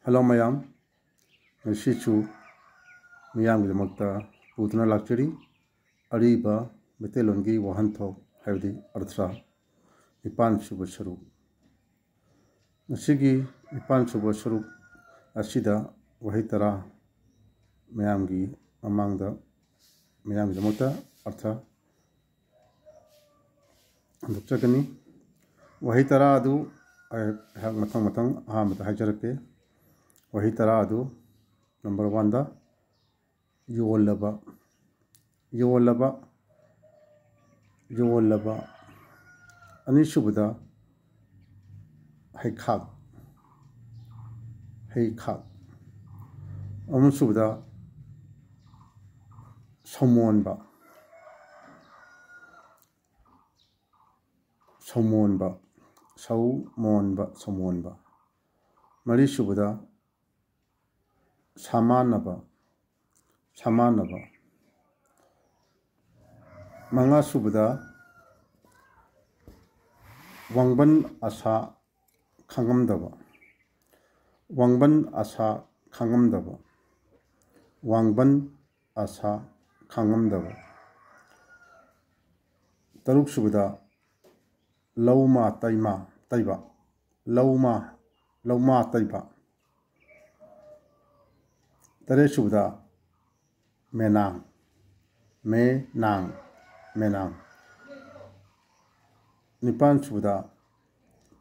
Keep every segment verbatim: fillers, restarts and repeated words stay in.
Hello ꯃꯌꯥꯝ, ꯉꯁꯤꯁꯨ ꯃꯤꯌꯥꯝꯒꯤꯗꯃꯛꯇ ꯄꯨꯗꯨꯅ ꯂꯥꯛꯆꯔꯤ ꯑꯔꯤꯕ ꯃꯩꯇꯩꯂꯣꯟꯒꯤ ꯋꯥꯍꯟꯊꯣꯛ, ꯍꯥꯏꯕꯗꯤ ꯑꯔꯊ, ꯅꯤꯄꯥꯟ ꯁꯨꯕ ꯁꯔꯨꯛ꯫ ꯉꯁꯤꯒꯤ ꯅꯤꯄꯥꯟ ꯁꯨꯕ ꯁꯔꯨꯛ ꯑꯁꯤꯗ ꯋꯥꯍꯩ ꯇꯔꯥ ꯃꯌꯥꯝꯒꯤ ꯃꯃꯥꯡꯗ, ꯃꯌꯥꯝꯒꯤꯗꯃꯛꯇ ꯑꯔꯊ ꯍꯟꯗꯣꯛꯆꯒꯅꯤ꯫ ꯋꯥꯍꯩ ꯇꯔꯥ ꯑꯗꯨ ꯑꯩꯍꯥꯛ ꯃꯊꯪ ꯃꯊꯪ ꯑꯍꯥꯟꯕꯗ ꯍꯥꯏꯖꯔꯛꯀꯦ꯫ ꯋꯥꯍꯩ ꯇꯔꯥ ꯑꯗꯨ, ꯅꯝꯕꯔ ꯋꯥꯟꯗ, ꯌꯣꯜꯂꯕ, ꯌꯣꯜꯂꯕ, ꯌꯣꯜꯂꯕ꯫ ꯑꯅꯤꯁꯨꯕꯗ, ꯍꯩꯈꯥꯛ, ꯍꯩꯈꯥꯛ꯫ ꯑꯍꯨꯝꯁꯨꯕꯗ, ꯁꯧꯃꯣꯟꯕ, ꯁꯧꯃꯣꯟꯕ, ꯁꯧꯃꯣꯟꯕ, ꯁꯧꯃꯣꯟꯕ꯫ ꯃꯔꯤꯁꯨꯕꯗ, ꯁꯃꯥꯟꯅꯕ, ꯁꯃꯥꯟꯅꯕ꯫ ꯃꯉꯥꯁꯨꯕꯗ, ꯋꯥꯡꯕꯟ ꯑꯁꯥ ꯈꯪꯉꯝꯗꯕ, ꯋꯥꯡꯕꯟ ꯑꯁꯥ ꯈꯪꯉꯝꯗꯕ, ꯋꯥꯡꯕꯟ ꯑꯁꯥ ꯈꯪꯉꯝꯗꯕ꯫ ꯇꯔꯨꯛꯁꯨꯕꯗ, ꯂꯧꯃ ꯇꯩꯃ ꯇꯩꯕ, ꯂꯧꯃ, ꯂꯧꯃ ꯇꯩꯕ꯫ ꯇꯔꯦꯠꯁꯨꯕꯗ, ꯃꯦꯅꯥꯡ, ꯃꯦꯅꯥꯡ, ꯃꯦꯅꯥꯡ꯫ ꯅꯤꯄꯥꯟꯁꯨꯕꯗ,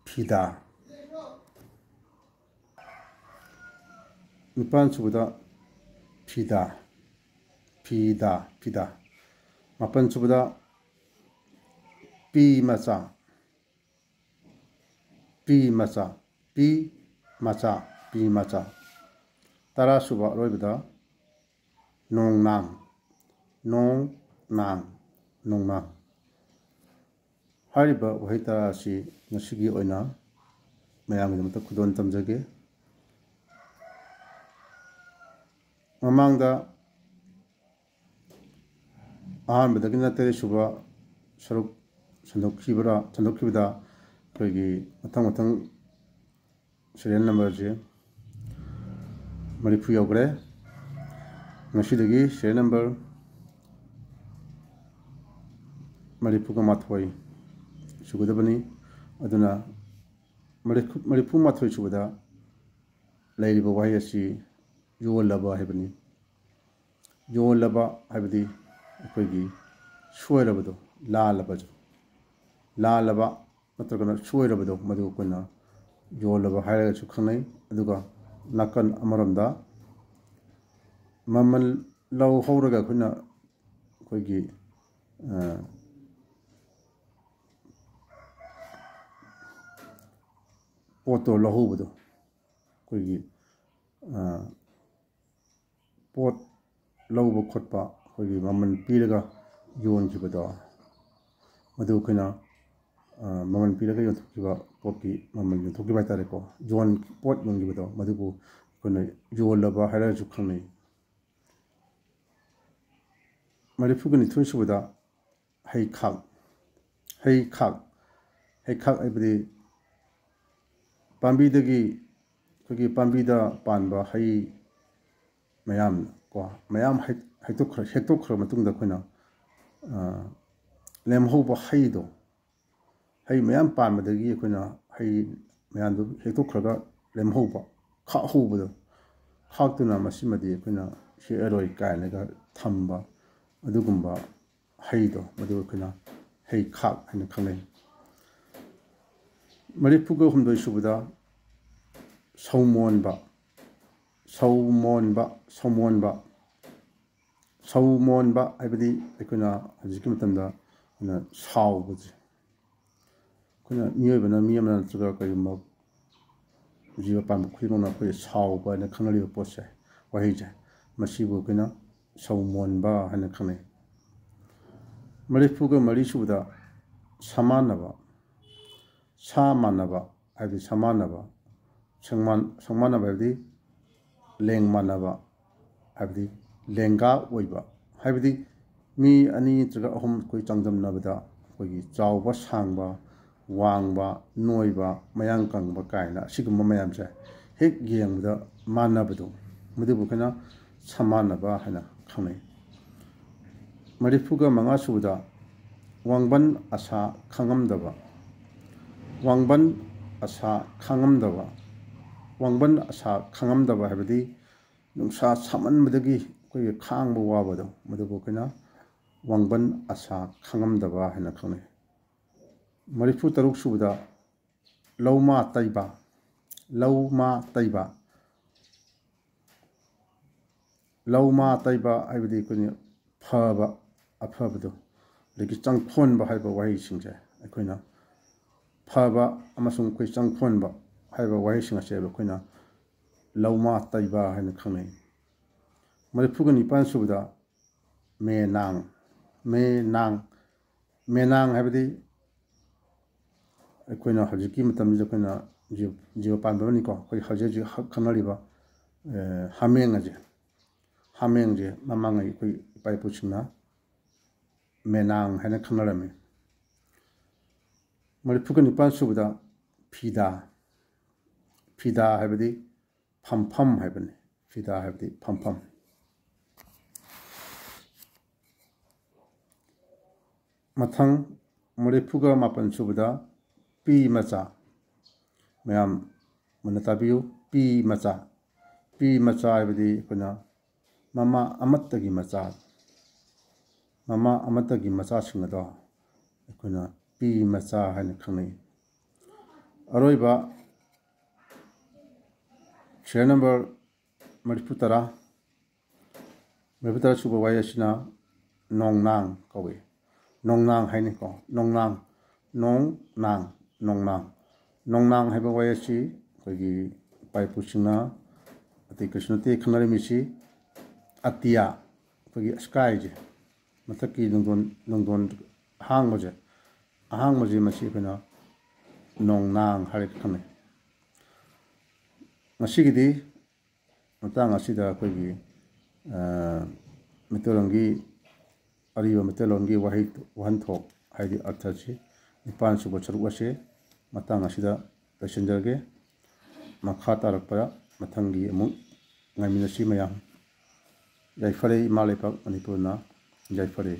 ꯐꯤꯗꯥ, ꯅꯤꯄꯥꯟꯁꯨꯕꯗ, ꯐꯤꯗꯥ, ꯐꯤꯗꯥ, ꯐꯤꯗꯥ꯫ ꯃꯥꯄꯟꯁꯨꯕꯗ, ꯄꯤ ꯃꯆꯥ, ꯄꯤ ꯃꯆꯥ, ꯄꯤ ꯃꯆꯥ, ꯄꯤ ꯃꯆꯥ꯫ ꯇꯔꯥꯁꯨꯕ ꯑꯔꯣꯏꯕꯗ, ꯅꯣꯡꯅꯥꯡ, ꯅꯣꯡꯅꯥꯡ, ꯅꯣꯡꯅꯥꯡ꯫ ꯍꯥꯏꯔꯤꯕ ꯋꯥꯍꯩ ꯇꯔꯥ ꯑꯁꯤ ꯉꯁꯤꯒꯤ ꯑꯣꯏꯅ ꯃꯌꯥꯝꯒꯤꯗꯃꯛꯇ ꯈꯨꯗꯣꯜ ꯇꯝꯖꯒꯦ꯫ ꯃꯃꯥꯡꯗ ꯑꯍꯥꯟꯕꯗꯒꯤꯅ ꯇꯔꯦꯠ ꯁꯨꯕ ꯁꯔꯨꯛ ꯁꯟꯗꯣꯛꯈꯤꯕꯔꯥ, ꯁꯟꯗꯣꯛꯈꯤꯕꯗ ꯑꯩꯈꯣꯏꯒꯤ ꯃꯊꯪ ꯃꯊꯪ serial numberꯁꯦ ꯃꯔꯤꯐꯨ ꯌꯧꯈ꯭ꯔꯦ꯫ ꯉꯁꯤꯗꯒꯤ serial number ꯃꯔꯤꯐꯨꯒ ꯃꯥꯊꯣꯏ ꯁꯨꯒꯗꯕꯅꯤ꯫ ꯑꯗꯨꯅ ꯃꯔꯤꯐꯨ, ꯃꯔꯤꯐꯨ ꯃꯥꯊꯣꯏ ꯁꯨꯕꯗ ꯂꯩꯔꯤꯕ ꯋꯥꯍꯩ ꯑꯁꯤ ꯌꯣꯜꯂꯕ ꯍꯥꯏꯕꯅꯤ꯫ ꯌꯣꯜꯂꯕ ꯍꯥꯏꯕꯗꯤ ꯑꯩꯈꯣꯏꯒꯤ ꯁꯣꯏꯔꯕꯗꯣ, ꯂꯥꯜꯂꯕꯗꯣ, ꯂꯥꯜꯂꯕ ꯅꯠꯇ꯭ꯔꯒꯅ ꯁꯣꯏꯔꯕꯗꯣ, ꯃꯗꯨ ꯑꯩꯈꯣꯏꯅ ꯌꯣꯜꯂꯕ ꯍꯥꯏꯔꯒꯁꯨ ꯈꯪꯅꯩ꯫ ꯑꯗꯨꯒ ꯅꯥꯀꯟ ꯑꯃꯔꯣꯝꯗ ꯃꯃꯜ ꯂꯧꯍꯧꯔꯒ ꯑꯩꯈꯣꯏꯅ, ꯑꯩꯈꯣꯏꯒꯤ, ꯑ, ꯄꯣꯠꯇꯣ ꯂꯧꯍꯧꯕꯗꯣ, ꯑꯩꯈꯣꯏꯒꯤ, ꯑ, ꯄꯣꯠ ꯂꯧꯕ ꯈꯣꯠꯄ, ꯑꯩꯈꯣꯏꯒꯤ ꯃꯃꯜ ꯄꯤꯔꯒ ꯌꯣꯟꯈꯤꯕꯗꯣ, ꯃꯗꯨ ꯑꯩꯈꯣꯏꯅ, ꯑ, ꯃꯃꯜ ꯄꯤꯔꯒ ꯌꯣꯟꯊꯣꯛꯈꯤꯕ, ꯄꯣꯠꯀꯤ ꯃꯃꯜ ꯌꯣꯟꯊꯣꯛꯈꯤꯕ ꯍꯥꯏꯇꯥꯔꯦꯀꯣ, ꯌꯣꯟ-, ꯄꯣꯠ ꯌꯣꯟꯈꯤꯕꯗꯣ, ꯃꯗꯨꯕꯨ ꯑꯩꯈꯣꯏꯅ ꯌꯣꯜꯂꯕ ꯍꯥꯏꯔꯒꯁꯨ ꯈꯪꯅꯩ꯫ ꯃꯔꯤꯐꯨꯒ ꯅꯤꯊꯣꯏ ꯁꯨꯕꯗ ꯍꯩꯈꯥꯛ꯫ ꯍꯩꯈꯥꯛ꯫ ꯍꯩꯈꯥꯛ ꯍꯥꯏꯕꯗꯤ ꯄꯥꯝꯕꯤꯗꯒꯤ, ꯑꯩꯈꯣꯏꯒꯤ ꯄꯥꯝꯕꯤꯗ ꯄꯥꯟꯕ ꯍꯩ ꯃꯌꯥꯝ ꯀꯣ, ꯃꯌꯥꯝ ꯍꯦꯛ-, ꯍꯦꯛꯇꯣꯛꯈ꯭ꯔ-, ꯍꯦꯛꯇꯣꯛꯈ꯭ꯔ ꯃꯇꯨꯡꯗ ꯑꯩꯈꯣꯏꯅ, ꯑ, ꯂꯦꯝꯍꯧꯕ ꯍꯩꯗꯣ, ꯍꯩ ꯃꯌꯥꯝ ꯄꯥꯟꯕꯗꯒꯤ ꯑꯩꯈꯣꯏꯅ ꯍꯩ ꯃꯌꯥꯝꯗꯨ ꯍꯦꯛꯇꯣꯛꯈ꯭ꯔꯒ ꯂꯦꯝꯍꯧꯕ, ꯈꯥꯛꯍꯧꯕꯗꯣ, ꯈꯥꯛꯇꯨꯅ ꯃꯁꯤꯃꯗꯤ ꯑꯩꯈꯣꯏꯅ ꯍꯦꯛꯑꯔꯣꯏ ꯀꯥꯏꯅꯒ ꯊꯝꯕ, ꯑꯗꯨꯒꯨꯝꯕ ꯍꯩꯗꯣ, ꯃꯗꯨ ꯑꯩꯈꯣꯏꯅ ꯍꯩꯈꯥꯛ ꯍꯥꯏꯅ ꯈꯪꯅꯩ꯫ ꯃꯔꯤꯐꯨꯒ ꯍꯨꯝꯗꯣꯏ ꯁꯨꯕꯗ ꯁꯧꯃꯣꯟꯕ, ꯁꯧꯃꯣꯟꯕ, ꯁꯧꯃꯣꯟꯕ꯫ ꯁꯧꯃꯣꯟꯕ ꯍꯥꯏꯕꯗꯤ ꯑꯩꯈꯣꯏꯅ ꯍꯧꯖꯤꯛꯀꯤ ꯃꯇꯝꯗ ꯑꯩꯈꯣꯏꯅ ꯁꯥꯎꯕꯁꯦ, ꯑꯩꯈꯣꯏꯅ ꯃꯤꯑꯣꯏꯕꯅ ꯃꯤ ꯑꯃ ꯅꯠꯇ꯭ꯔꯒ ꯀꯔꯤꯒꯨꯝꯕ ꯖꯤꯕ ꯄꯥꯟꯕ ꯈꯨꯗꯤꯡꯃꯛꯅ ꯑꯩꯈꯣꯏ ꯁꯥꯎꯕ ꯍꯥꯏꯅ ꯈꯪꯅꯔꯤꯕ ꯄꯣꯠꯁꯦ, ꯋꯥꯍꯩꯁꯦ, ꯃꯁꯤꯕꯨ ꯑꯩꯈꯣꯏꯅ ꯁꯧꯃꯣꯟꯕ ꯍꯥꯏꯅ ꯈꯪꯅꯩ꯫ ꯃꯔꯤꯐꯨꯒ ꯃꯔꯤ ꯁꯨꯕꯗ ꯁꯃꯥꯟꯅꯕ, ꯁꯥ ꯃꯥꯟꯅꯕ ꯍꯥꯏꯕꯗꯤ ꯁꯃꯥꯟꯅꯕ, ꯁꯪꯃꯥꯟ-, ꯁꯪꯃꯥꯟꯅꯕ ꯍꯥꯏꯕꯗꯤ ꯂꯦꯡ ꯃꯥꯟꯅꯕ, ꯍꯥꯏꯕꯗꯤ ꯂꯦꯡꯒꯥ ꯑꯣꯏꯕ, ꯍꯥꯏꯕꯗꯤ ꯃꯤ ꯑꯅꯤ ꯅꯠꯇ꯭ꯔꯒ ꯑꯍꯨꯝ ꯑꯩꯈꯣꯏ ꯆꯥꯡꯗꯝꯅꯕꯗ ꯑꯩꯈꯣꯏꯒꯤ ꯆꯥꯎꯕ, ꯁꯥꯡꯕ, ꯋꯥꯡꯕ, ꯅꯣꯏꯕ, ꯃꯌꯥꯡ ꯀꯪꯕ ꯀꯥꯏꯅ ꯑꯁꯤꯒꯨꯝꯕ ꯃꯌꯥꯝꯁꯦ ꯍꯦꯛ ꯌꯦꯡꯕꯗ ꯃꯥꯟꯅꯕꯗꯣ, ꯃꯗꯨꯕꯨ ꯑꯩꯈꯣꯏꯅ ꯁꯃꯥꯟꯅꯕ ꯍꯥꯏꯅ ꯈꯪꯅꯩ꯫ ꯃꯔꯤꯐꯨꯒ ꯃꯉꯥ ꯁꯨꯕꯗ ꯋꯥꯡꯕꯟ ꯑꯁꯥ ꯈꯪꯉꯝꯗꯕ꯫ ꯋꯥꯡꯕꯟ ꯑꯁꯥ ꯈꯪꯉꯝꯗꯕ꯫ ꯋꯥꯡꯕꯟ ꯑꯁꯥ ꯈꯪꯉꯝꯗꯕ ꯍꯥꯏꯕꯗꯤ ꯅꯨꯡꯁꯥ ꯁꯥꯃꯟꯕꯗꯒꯤ ꯑꯩꯈꯣꯏꯒꯤ ꯈꯥꯡꯕ ꯋꯥꯕꯗꯣ, ꯃꯗꯨꯕꯨ ꯑꯩꯈꯣꯏꯅ ꯋꯥꯡꯕꯟ ꯑꯁꯥ ꯈꯪꯉꯝꯗꯕ ꯍꯥꯏꯅ ꯈꯪꯅꯩ꯫ ꯃꯔꯤꯐꯨ ꯇꯔꯨꯛ ꯁꯨꯕꯗ ꯂꯧꯃꯥ ꯇꯩꯕ꯫ ꯂꯧꯃꯥ ꯇꯩꯕ꯫ ꯂꯧꯃꯥ ꯇꯩꯕ ꯍꯥꯏꯕꯗꯤ ꯑꯩꯈꯣꯏꯅ ꯐꯕ, ꯑꯐꯕꯗꯣ, ꯑꯗꯒꯤ ꯆꯪꯈꯣꯟꯕ ꯍꯥꯏꯕ ꯋꯥꯍꯩꯁꯤꯡꯁꯦ ꯑꯩꯈꯣꯏꯅ ꯐꯕ ꯑꯃꯁꯨꯡ ꯑꯩꯈꯣꯏ ꯆꯪꯈꯣꯟꯕ ꯍꯥꯏꯕ ꯋꯥꯍꯩꯁꯤꯡ ꯑꯁꯦ ꯑꯩꯈꯣꯏꯅ ꯂꯧꯃꯥ ꯇꯩꯕ ꯍꯥꯏꯅ ꯈꯪꯅꯩ꯫ ꯃꯔꯤꯐꯨꯒ ꯅꯤꯄꯥꯟ ꯁꯨꯕꯗ ꯃꯦꯅꯥꯡ꯫ ꯃꯦꯅꯥꯡ꯫ ꯃꯦꯅꯥꯡ ꯍꯥꯏꯕꯗꯤ ꯑꯩꯈꯣꯏꯅ ꯍꯧꯖꯤꯛꯀꯤ ꯃꯇꯝꯁꯤꯗ ꯑꯩꯈꯣꯏꯅ ꯖꯤꯕ, ꯖꯤꯕ ꯄꯥꯟꯕ ꯑꯃꯅꯤꯀꯣ꯫ ꯑꯩꯈꯣꯏ ꯍꯧꯖꯤꯛ ꯍꯧꯖꯤꯛ ꯍꯛ ꯈꯪꯅꯔꯤꯕ, ꯑꯦ, ꯍꯥꯃꯦꯡ ꯑꯁꯦ, ꯍꯥꯃꯦꯡꯁꯦ ꯃꯃꯥꯡꯉꯩ ꯑꯩꯈꯣꯏ ꯏꯄꯥ ꯏꯄꯨꯁꯤꯡꯅ ꯃꯦꯅꯥꯡ ꯍꯥꯏꯅ ꯈꯪꯅꯔꯝꯃꯤ꯫ ꯃꯔꯤꯐꯨꯒ ꯅꯤꯄꯥꯟ ꯁꯨꯕꯗ ꯐꯤꯗꯥ꯫ ꯐꯤꯗꯥ ꯍꯥꯏꯕꯗꯤ ꯐꯝꯐꯝ ꯍꯥꯏꯕꯅꯤ꯫ ꯐꯤꯗꯥ ꯍꯥꯏꯕꯗꯤ ꯐꯝꯐꯝ꯫ ꯃꯊꯪ ꯃꯔꯤꯐꯨꯒ ꯃꯥꯄꯟ ꯁꯨꯕꯗ ꯄꯤ ꯃꯆꯥ꯫ ꯃꯌꯥꯝ ꯃꯨꯟꯅ ꯇꯥꯕꯤꯌꯨ꯫ ꯄꯤ ꯃꯆꯥ꯫ ꯄꯤ ꯃꯆꯥ ꯍꯥꯏꯕꯗꯤ ꯑꯩꯈꯣꯏꯅ ꯃꯃꯥ ꯑꯃꯠꯇꯒꯤ ꯃꯆꯥ, ꯃꯃꯥ ꯑꯃꯠꯇꯒꯤ ꯃꯆꯥꯁꯤꯡ ꯑꯗꯣ ꯑꯩꯈꯣꯏꯅ ꯄꯤ ꯃꯆꯥ ꯍꯥꯏꯅ ꯈꯪꯅꯩ꯫ ꯑꯔꯣꯏꯕ serial number ꯃꯔꯤꯐꯨ ꯇꯔꯥ, ꯃꯔꯤꯐꯨ ꯇꯔꯥ ꯁꯨꯕ ꯋꯥꯍꯩ ꯑꯁꯤꯅ ꯅꯣꯡꯅꯥꯡ ꯀꯧꯏ꯫ ꯅꯣꯡꯅꯥꯡ ꯍꯥꯏꯅꯤꯀꯣ꯫ ꯅꯣꯡꯅꯥꯡ, ꯅꯣꯡꯅꯥꯡ, ꯅꯣꯡꯅꯥꯡ꯫ ꯅꯣꯡꯅꯥꯡ ꯍꯥꯏꯕ ꯋꯥꯍꯩ ꯑꯁꯤ ꯑꯩꯈꯣꯏꯒꯤ ꯏꯄꯥ ꯏꯄꯨꯁꯤꯡꯅ ꯑꯇꯩ ꯀꯩꯁꯨ ꯅꯠꯇꯦ ꯈꯪꯅꯔꯝꯃꯤꯁꯤ꯫ ꯑꯇꯤꯌꯥ, ꯑꯩꯈꯣꯏꯒꯤ skyꯁꯦ, ꯃꯊꯛꯀꯤ ꯅꯨꯡꯗꯣꯟ, ꯅꯨꯡꯗꯣꯟ ꯑꯍꯥꯡꯕꯁꯦ, ꯑꯍꯥꯡꯕꯁꯦ ꯃꯁꯤ ꯑꯩꯈꯣꯏꯅ ꯅꯣꯡꯅꯥꯡ ꯍꯥꯏꯔꯒ ꯈꯪꯅꯩ꯫ ꯉꯁꯤꯒꯤꯗꯤ ꯃꯇꯥꯡ ꯑꯁꯤꯗ ꯑꯩꯈꯣꯏꯒꯤ, ꯑ, ꯃꯩꯇꯩꯂꯣꯟꯒꯤ, ꯑꯔꯤꯕ ꯃꯩꯇꯩꯂꯣꯟꯒꯤ ꯋꯥꯍꯩ, ꯋꯥꯍꯟꯊꯣꯛ ꯍꯥꯏꯗꯤ ꯑꯔꯊꯁꯤ ꯅꯤꯄꯥꯟ ꯁꯨꯕ ꯁꯔꯨꯛ ꯑꯁꯤ ꯃꯇꯥꯡ ꯑꯁꯤꯗ ꯂꯣꯏꯁꯤꯟꯖꯔꯒꯦ꯫ ꯃꯈꯥ ꯇꯥꯔꯛꯄꯗ ꯃꯊꯪꯒꯤ ꯑꯃꯨꯛ ꯉꯥꯏꯃꯤꯟꯅꯁꯤ ꯃꯌꯥꯝ꯫ ꯌꯥꯏꯐꯔꯦ ꯏꯃꯥ ꯂꯩꯄꯥꯛ ꯃꯅꯤꯄꯨꯔꯅ꯫ ꯌꯥꯏꯐꯔꯦ꯫